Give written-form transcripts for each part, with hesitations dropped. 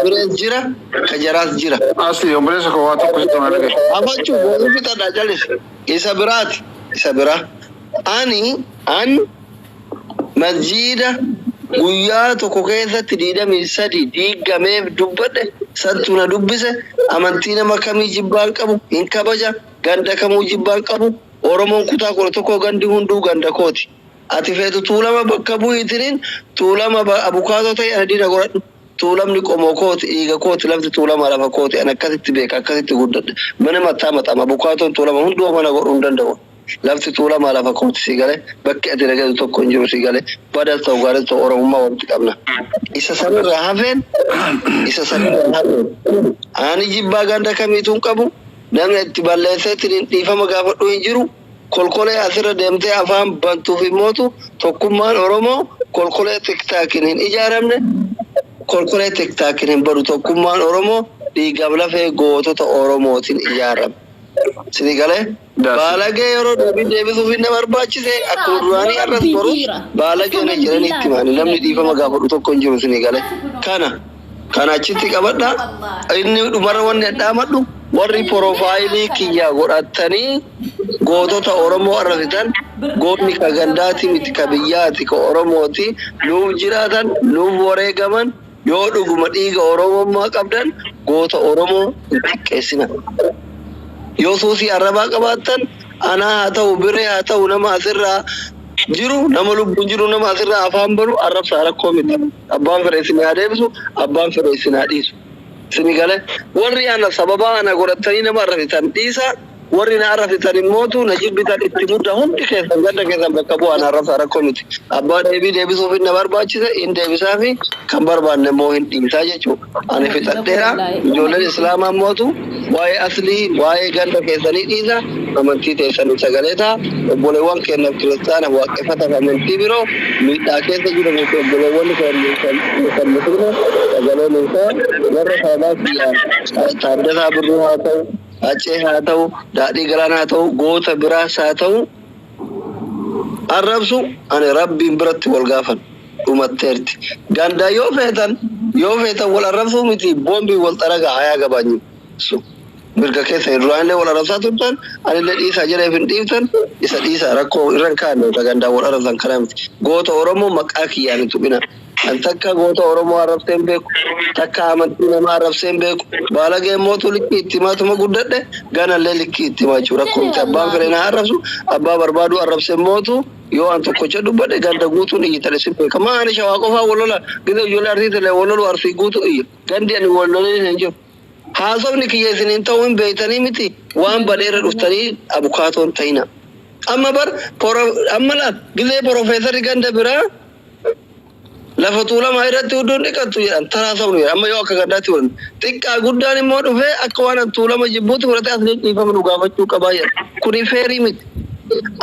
Birees jira, ka jaraas jira. Asli obboleessa koo waa tokko sitti mana dhagaye. Afachuu boonu fixadha jalis. Isa biraati. Isa biraa. Ani an masjiida guyyaa tokko keessatti 23 diigameef dubbadhe, santu na dubbise. Amantii nama kamii jibbaan qabu hin kabaja, ganda kamuu jibbaan qabu. Oromoon kutaa 11, gandi hunduu ganda kooti. Ati feetu Tuulama bakka bu'iitiniin Tuulama abukaatoo ta'e ana diina godhadhu. Tuulamni qomoo kooti, dhiiga kooti, lafti Tuulama lafa kooti. Ani akkasitti beeka, akkasitti guddadhe. Mana mattaa maxama abukaatoon Tuulama hunduu mana godhuu hin danda'u. Lafti Tuulama lafa kooti, si galee? Bakki ati dhagatu tokko hin jiru, si galee? Badas ta'u gaaris ta'u Oromummaa walitti qabna. Isa sanirraa hafeen, isa sanirraa hafeen, ani jibbaa ganda kamiituu hin qabu. Namni itti balleesseetiin dhiifama gaafadhu hin jiru. Kolkolee asirra deemtee afaan bantuuf immootu, tokkummaan Oromoo kolkolee TikTokiin hin ijaaramne, kolkolee TikTokiin hin badu. Tokkummaan Oromoo dhiigaaf lafee gootota Oromootiin ijaarame. Sini galee? Baalagee yeroo deebii deebisuuf hin barbaachise akkuma duraanii arras boru baalagee na jedhanii itti himani, namni dhiifama gaafadhu tokko hin jiru. Sini galee? Kana achitti qabadha. Inni dhumarra wanni dhaamadhu, warri profile kiyya godhatanii gootota Oromoo arrabsitan, goonni ka gandaati miti, ka biyyaati, ka Oromooti. Nuuf jiraatan, nuuf wareegaman. Yoo dhuguma dhiiga Oromummaa qabdan, goota Oromoo hin xiqqeessina. Yoo suusii arrabaa qabaattan, anaa haa ta'u, biree haa ta'u, nama asirraa jiru, nama lubbuun jiru, nama asirraa afaan baru arrabsaa, rakkoo miti. Abbaan fedhe isin haa deebisu, abbaan fedhe isin haa dhiisu. Isin galee? Warri ana sababaa ana godhatanii nama arrabsitan dhiisa. Warri na arrabsitan immootu na jibbitan itti mudda, hundi keessan ganda keessan bakka bu'aa na arrabsaa, rakkoo miti. Abbaa deebii deebisuuf hin na barbaachise hin deebisaa fi kan barbaanne immoo hin dhiisaa jechuudha. Ani fixadheera. Ijoolleen Islaamaa immootu waa'ee aslii, waa'ee ganda keessanii dhiisa, amantii teessanii sagalee ta'a. Obboleewwan keenya kiristaana waaqeffataaf amantii biroo miidhaa keessa jiran fi obboleewwan keenya kan Musliima sagalee nuuf ta'a. Warra sababaa kiyyaan Taaddasaa Birruu haa ta'u, Haccee haa ta'u, Daadhii Galaanaa haa ta'u, goota biraas haa ta'u arrabsu, ani Rabbiin biratti wal gaafan dhumatteerti. Ganda yoo feetan, yoo feetan wal arrabsuu miti, boombii wal xaragaa hayaa gabaanyi. Mirga keessa duraanillee wal arrabsaa turtan, anillee dhiisaa jedheef hin dhiiftan, isa dhiisaa, rakkoo irra hin kaanne gandaa wal arrabsan kana miti. Goota Oromoo maqaa kiyyaan hin tuqina. An takka goota Oromoo arrabsee hin beeku. Takka amantii namaa arrabsee hin beeku. Baalagee mootu likkii itti himaatuma guddadhe, ganallee likkii itti himaa jechuudha. Rakkoo miti. Abbaan fedhe na arrabsu, abbaa barbaadu arrabsee mootu yoo an tokkocha dubbadhe ganda guutuun iyyitan isin beeka. Maa ani Shawaa qofaa wal lola, gisa ijoollee Arsii ta'e wal lolu, Arsii guutuu iyya. Gandi ani wal lolee hin jiru. Haasofni kiyya isiniin ta'uu hin beektanii miti, waan badeerra dhuftanii abukaatoon ta'ina. Amma bar amma laal gisee profeesarri ganda biraa lafa Tuulamaa irratti hudduun dhiqattu jedhan taraa sabnu jedhan. Amma yoo akka gandaatti godhan, xiqqaa guddaan immoo dhufee akka waan an Tuulama jibbuutti fudhatee asli dhiifama nu gaafachuu qabaa jedha. Kuni fair miti.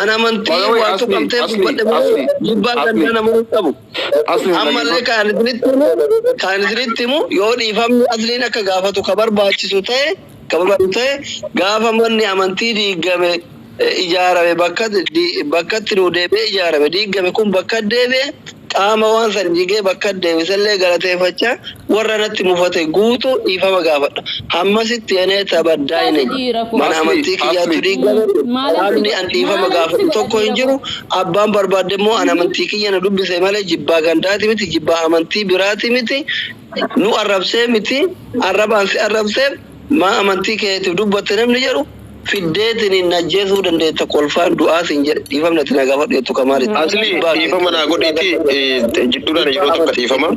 An amantii By the way, waan Asli, tuqamteef Asli, dubbadhe malee Asli, jibbaa Asli. gandaa nama hin qabu. Asli. Ammallee kan isinitti himu, yoo dhiifamni asliin akka gaafatu ka barbaadu ta'e, gaafa manni amantii diigame ijaarame, bakka bakkatti nu deebi'ee ijaarame, diigame kun bakka deebi'e, qaama waan san jigee bakka deebisellee galateeffachaa warra natti mufate guutuu dhiifama gaafadha. Hammasitti enee tabaddaa hin mana amantii kiyyaatu diigame, qaamni an dhiifama gaafadhu tokko hin jiru. Abbaan barbaadde immoo an amantii kiyya na dubbise malee jibbaa gandaati miti, jibbaa amantii biraati miti, nu arrabsee miti. Arrabaan si arrabseef maa amantii keetiif dubbatte namni jedhu fiddeetiin hin ajjeesuu dandeetta, kolfaan du'aa siin jedhe. Dhiifamni ati na gaafadhu jettu kamaalitti? Asli, dhiifama naa godheeti, jidduudhaan yeroo tokko dhiifama.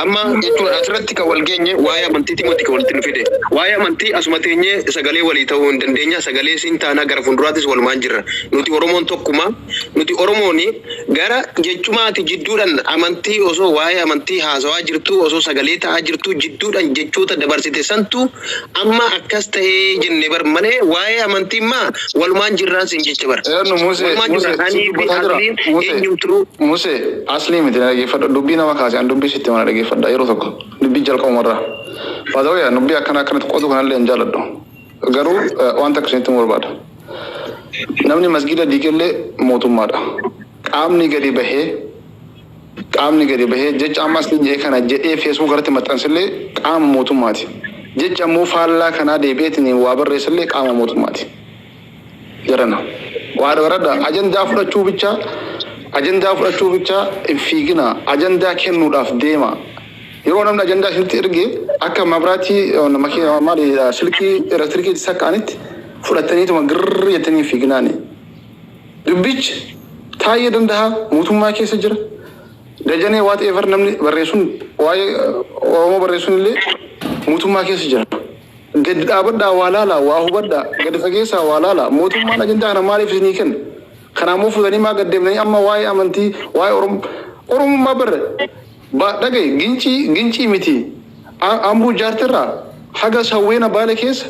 Amma jechuun asirratti kan wal geenye waa'ee amantiiti miti kan walitti nu fide. Waa'ee amantii asuma teenyee sagalee walii ta'uu hin dandeenya. Sagalee siin taanaa gara fuulduraattis walumaan jirra. Nuti Oromoon tokkuma. Nuti Oromoon gara jechumaati jidduudhaan amantii osoo waa'ee amantii haasawaa jirtu, osoo sagalee ta'aa jirtu, jidduudhaan jechoota dabarsite santu amma akkas ta'ee jenne bar malee waa'ee amantii maa walumaan jirraan siin jecha bar. Eenyu Musee Walumaan Musee jirra. si Anii fi dubbataa jira. Asliin Musee eenyumtuu Musee, aslii miti, na dhaggeeffadha. Dubbii nama kaase, an dubbii sitti mana dhaggeeffadha yeroo tokko dubbii jalqabumarraa. Baatawee dubbii akkana akkanatti qotu kanallee hin jaalladhu. Garuu wanta akkasinitti himuu barbaada. Namni masgiida diigellee mootummaadha. Qaamni gadi bahee Qaamni gadi bahee jecha ammas ni jedhee kana jedhee Facebook irratti maxxansillee qaama mootummaati. Jecha ammoo faallaa kanaa deebi'eetiin waa barreessillee qaama mootummaati. Jarana. Waa baradha ajandaa fudhachuu bicha, ajandaa fudhachuu bicha hin fiigina, ajandaa kennuudhaaf deema. Yeroo namni ajandaa isinitti erge akka mabraatii maali silkii elektirikii sakka'anitti fudhataniituma girrrr jettanii hin fiiginaani. Dubbichi taa'ee danda'a mootummaa keessa jira. Dajanee whatever namni barreessuun waa'ee Oromoo barreessuun illee mootummaa keessa jira. Gadi dhaabadhaa waa laalaa, waa hubadhaa, gadi fageessaa waa laalaa. Mootummaan ajandaa kana maaliif isinii kenna? Kanaammoo fuutanii maa gad deemtanii amma waa'ee amantii, waa'ee Oromoo, Oromummaa barre dhagaye Gincii, Gincii miti, Ambuu Jaartirraa haga Sawweena Baale keessa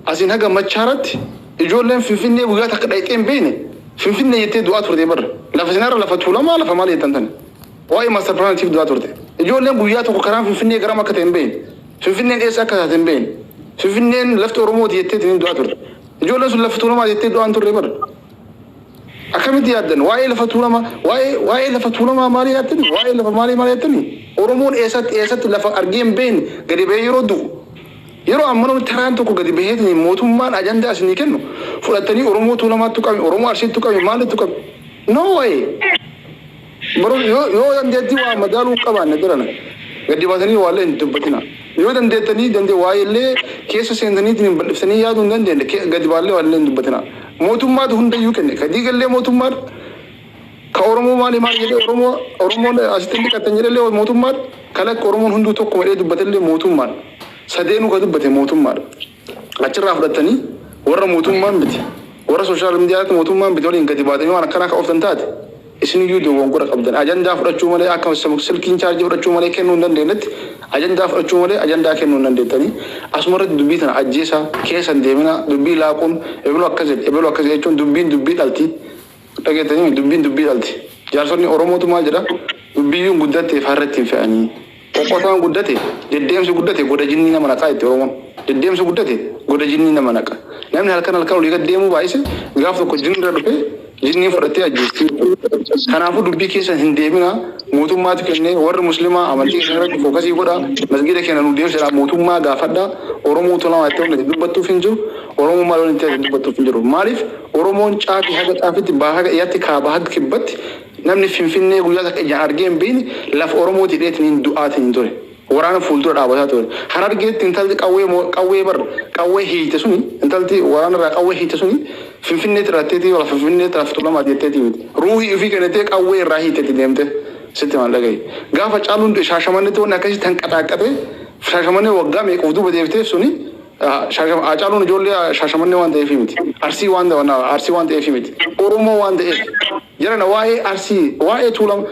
asiin haga Machaaratti ijoolleen Finfinnee guyyaa takka dhayxee hin beekne Finfinnee jettee du'aa turte barre. Lafa isinarra lafa Tuulamaa lafa maal jettan tani? Waa'ee master planiitiif du'aa turte. Ijoolleen guyyaa tokko karaan Finfinnee garam akka ta'e hin beekne. Finfinneen eessa akka taate hin beekne. Finfinneen lafti Oromooti jettee du'aa turte. Ijoolleen sun lafa Tuulamaa jettee du'aa hin turre barre. Akkamitti yaaddan? Waa'ee lafa Tuulamaa, waa'ee lafa Tuulamaa maalii yaaddani? Waa'ee lafa maalii maalii yaaddani? Oromoon eessatti eessatti lafa argee hin beekne gadi bahee yeroo du'u. Yeroo amma namni taraan tokko gadi baheetiin mootummaan ajandaa isinii kennu fudhattanii Oromoo Tuulamaattu qabe, Oromoo Arsiittu qabe, maalittu qabe. No way! Baruu yoo dandeettii waa madaaluu hin qabaanne dirana gadi baatanii waallee hin dubbatina. Yoo dandeettanii dandee waa'ee illee keessa seentaniitiin hin bal'iftanii yaaduu hin dandeenye gadi baallee waallee hin dubbatina. Mootummaatu hundayyuu kenne. Ka diigallee mootummaadha. Ka Oromoo maali maali jedhee Oromoo Oromoon asitti hin dhiqattan jedhellee mootummaadha. Kan akka Oromoon hunduu tokkuma jedhee dubbatellee mootummaadha. Sadeenuu ka dubbate mootummaadha. Achirraa fudhattanii warra mootummaan miti, warra social mediaatti mootummaan miti waliin gadi baatanii waan akkanaa ka ooftan taate isiniyyuu dogongora qabdan. Ajandaa fudhachuu malee akka silkiin chaarjii fudhachuu malee kennuu hin dandeenyetti ajandaa fudhachuu malee ajandaa kennuu hin dandeettanii. Asuma irratti dubbii tana ajjeesaa keessa hin deeminaa. Dubbii laaquun ebelu akkas jedhe, ebelu akkas jedhe jechuun dubbiin dubbii dhalti. Dhageettanii, dubbiin dubbii dhalti. Jaarsonni Oromootu maal jedha? Dubbiyyuun guddatte farratti hin fe'anii. Qoqqotaan guddate, deddeemsi guddate goda jinnii nama naqaa jetti Oromoon. Deddeemsi guddate goda jinnii nama naqa. Namni halkan halkan olii gad deemuu baay'ise gaaf tokko jinni irra dhufee jinnii fudhattee ajjeesti. Kanaafuu dubbii keessa hin deeminaa. Mootummaatu kennee, warri muslimaa amantii keessan irratti focus godhaa, masgiida keenya nu deemsisaa mootummaa gaafadhaa. Oromoo Tuulamaa jettee wanti dubbattuuf hin jiru. Oromoo maal wanti dubbattuuf hin jiru. Maaliif? Oromoon caafii haga caafitti, baha haga dhiyaatti, kaaba haga kibbatti namni Finfinnee guyyaa takka ijaan argee hin beekne lafa Oromooti jedheetiin du'aatiin hin ture. Waraana fuuldura dhaabataa ture. Harargeetti intalti qawwee qawwee bar qawwee hiite suni, intalti waraana irraa qawwee hiite suni Finfinneetti dhalatteetii lafa Finfinneetti lafa Tuulamaati jetteetii miti. Ruuhii ofii kennitee qawwee irraa hiitetti deemte. Sitti maal dhagahi. Gaafa Caaluun Shaashamannetti wanni akkasii tanqaxaaqqatee Shaashamannee waggaa meeqa of duuba deebiteef suni Hacaaluun ijoollee Shaashamannee waan ta'eef miti. Arsii waan ta'eef miti. Oromoo waan ta'eef. Jarana waa'ee Arsii, waa'ee Tuulama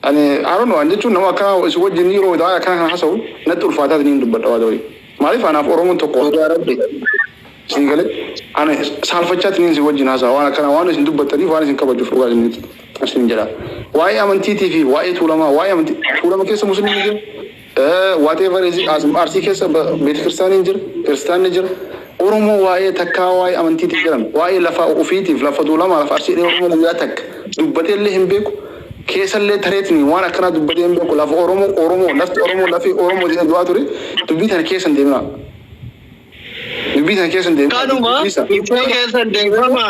ani I don't know, ani jechuun nama akkana isin wajjin yeroo waa'ee akkana kana haasa'u natti ulfaataa niin dubbadha waa ta'e. Maaliif? Anaaf Oromoon tokko. Dhugaa Rabbi. Isin galee ani saalfachaa niin isin wajjin haasa'a waan akkana waan isin dubbattaniif waan isin kabajuuf dhugaa isin jedha. Waa'ee amantiitii fi waa'ee Tuulamaa, waa'ee amantii Tuulama keessa musliimni jira. Whatever is Arsii keessa beeta kiristaaniin jira, kiristaanni jira. Oromoo waa'ee takkaa waa'ee amantiitiif jiran, waa'ee lafa ofiitiif lafa Tuulamaa lafa Arsii Oromoo guyyaa takka dubbatee illee hin beeku. Keessallee tareetiin waan akkanaa dubbatee hin beeku. Lafa Oromoo, Oromoo lafti Oromoo lafi Oromoo jedhee du'aa ture. Dubbii tana keessa hin deemina. Dubbii tana keessa hin deemina. Kanuma dubbii keessa deemama.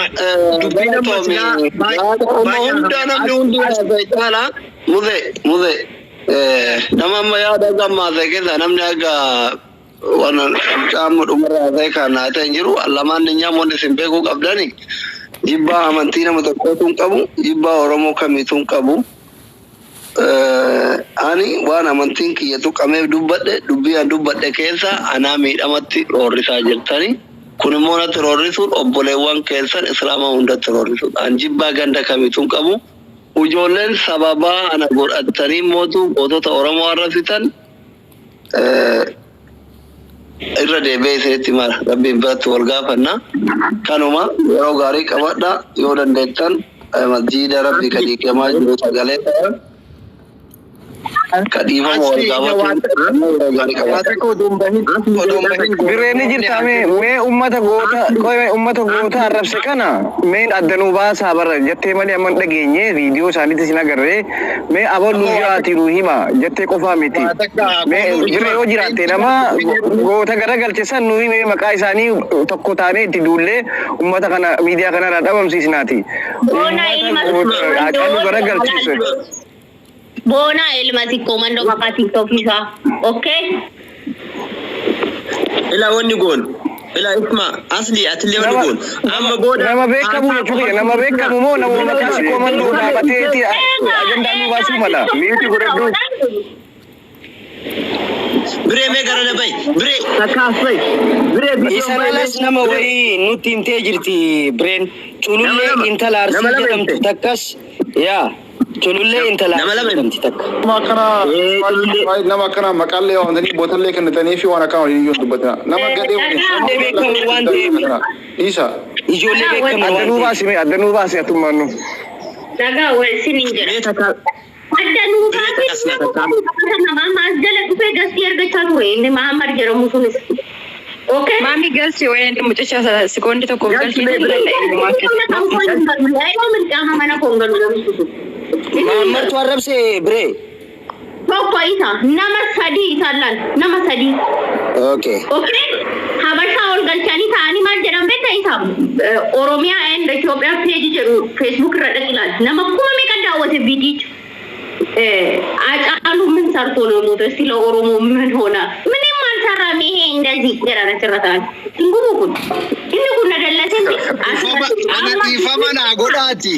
Dubbii nama silaa Yaada baay'ee hundaa namni hundi haasa'e caala muze muze nama amma yaada gammaase keessa namni akka waan mucaan dhumarraa haasa'e kan haasa'e hin jiru. Lamaan ninyaa wanti isin beekuu qabdani jibbaa amantii nama tokkootu hin qabu, jibbaa Oromoo kamiitu hin qabu. Ani waan amantiin kiyya tuqameef dubbadhe. Dubbii an dubbadhe keessa anaa miidhamatti roorrisaa jirtani. Kun immoo natti roorrisuun obboleewwan keessan Islaamaa hundatti roorrisuudha. An jibbaa ganda kamiitu hin qabu. Ijoolleen sababaa ana godhatanii mootu gootota Oromoo arrabsitan irra deebi'ee isinitti mara. Rabbiin biratti wal gaafanna. Kanuma, yeroo gaarii qabadha. Yoo dandeettan masjiida Rabbi ka diigamaa jiru sagalee ta'a. Ka dhiifama wal gaafatu gaarii qabaata. Birreen ni jirta mee mee ummata goota qoy ummata goota arrabse kana mee addanuu baasaa barra jettee malee amma hin dhageenye viidiyoo isaaniitti sin agarree mee abaluu jiraati nu hima jettee qofaa miti. Mee birree yoo jiraatte nama goota garagalche san nu hime maqaa isaanii tokko taanee itti duullee ummata kana miidiyaa kanarraa dhabamsiisnaati. Boona ilma Ummata goota Haacaaluu garagalchise. Boona ilma sikkoo mandoo maqaa tiktookii isaa. Okay? Ila wanni goon. Ila isma asli atillee wanni Nama goon. Amma booda nama beekamu jechuudha. Nama beekamu moo nama maqaa sikkoo mandoo dhaabateeti ajandaa nu baasuu mala. Miiti godhadhu. Biree mee gara na bahi. Biree. Isa alas nama wayii nutti himtee jirti bireen. Nama Culullee lama. intala Nama Arsii lama jedhamtu himte. takkas yaa culullee intala Nama Arsii lama jedhamti himte. takka. Nama akkana Culullee. nama akkana maqaallee waamtanii bootallee kennitanii fi waan akkana waliin iyyuu hin dubbatina. Nama gadhee waliin Ijoollee beekamu waan ta'eef dhiisa. ijoollee beekamu waan Addanuu ta'eef. baasi mee addanuu baasi atummaan nu. Dhagaa wal sin hin jedha. Biree takka. Adda nuu Biree takkas na takka. baasee nama maas jala dhufee gastii argachaa ture inni Mahammad jedhamu sunis. Okay? Maami galchi wayin mucicha sekoondii tokkoof Galchi galchee mee biree. ilmumaa Mana koon galu namni sun. Maammartu arrabse biree. Tokko isa nama sadii isaan laal nama sadii. Okay. Okay? Habashaa ol galchanii ta'anii maal jedhan beektaa isa Oromiyaa and Itoophiyaa peejii jedhu Facebook irra dhaqi ilaali. Nama 10,000 daawwate viidiyicha. አጫሉ ምን ሰርቶ ነው የሞተው? እስቲ ለኦሮሞ ምን ሆነ? ምንም አልሰራም። ይሄ እንደዚህ jedhan achirra ta'an. Hin kun inni kun nadallase Ana dhiifama naa godhaati.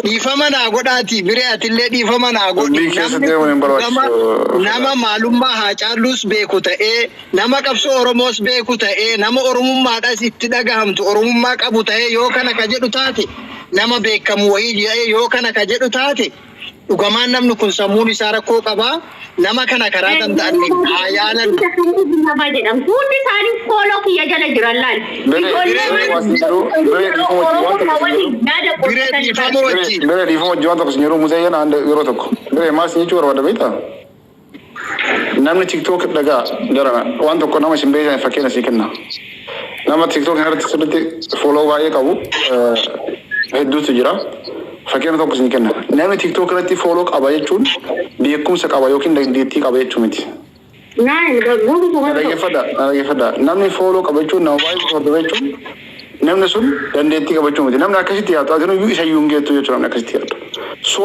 Dhiifama naa godhaati. Biree atillee dhiifama naa godhi. Dubbii keessa deemuun hin barbaachisu. Nama maalummaa Haacaaluus beeku ta'ee, nama qabsoo Oromoos beeku ta'ee, nama Oromummaadhaas itti dhagahamtu Oromummaa qabu ta'ee yoo kana ka jedhu taate, nama beekamu wayii jedhee yoo kana ka jedhu taate, dhugamaan namni kun sammuun isaa rakkoo qabaa. Nama kana karaa danda'aniin haa yaalan. Jedhamu hundi isaanii follow kiyya jala jiran laal. Biree Biree dhiifama wajjin. Biree dhiifama wajjin waan tokko sin yeroo muzayyana yeroo tokko. Biree maal sin jechuu barbaada beektaa? Namni TikTok dhagaa jarana waan tokko nama isin beektan fakkeenya sii kenna. Nama TikTok irratti sirriitti follow baay'ee qabu hedduutu jira. Fakkeenya tokko isin kenna. Namni TikTok irratti follow qaba jechuun beekumsa qaba yookiin dandeettii qaba jechuu miti. Dhaggeeffadha, dhaggeeffadha. Namni follow qaba jechuun nama baay'ee hordofa jechuun namni sun dandeettii qabachuu miti. Namni akkasitti yaadu ati iyyuu isa iyyuu hin geettu jechuudha namni akkasitti yaadu. So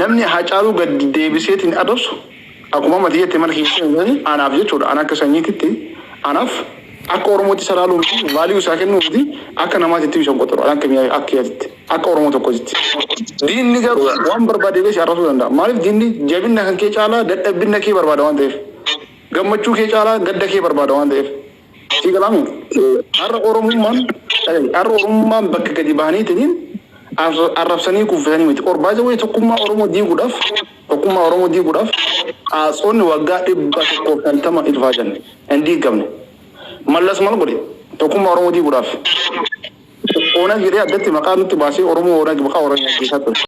namni Haacaaluu gadi deebiseetiin adabsu akkuma mati jettee mana keessatti anaaf jechuudha. Ana akka sanyiititti anaaf akka Oromootti isa laaluu miti value isaa kennuu miti akka namaatitti isa hin qoxoru akka mi'a akka yaaditti akka Oromoo tokkotti. Diinni garuu waan barbaade si arrabsuu danda'a. Maaliif diinni jabina kan kee caalaa dadhabina kee barbaada waan ta'eef. Gammachuu kee caalaa gadda kee barbaada waan ta'eef. Si galaamu har'a Oromummaan bakka gadi bahaniitiin arrabsanii kuffisanii miti. Orbaaza wayii tokkummaa Oromoo diiguudhaaf haasonni waggaa 150 ilfaajan hin diigamne. Mallas maal godhe tokkummaa Oromoo diiguudhaaf? Oonag jedhee addatti maqaa nutti baasee Oromoo Oonag maqaa Oromoo keessaa ture.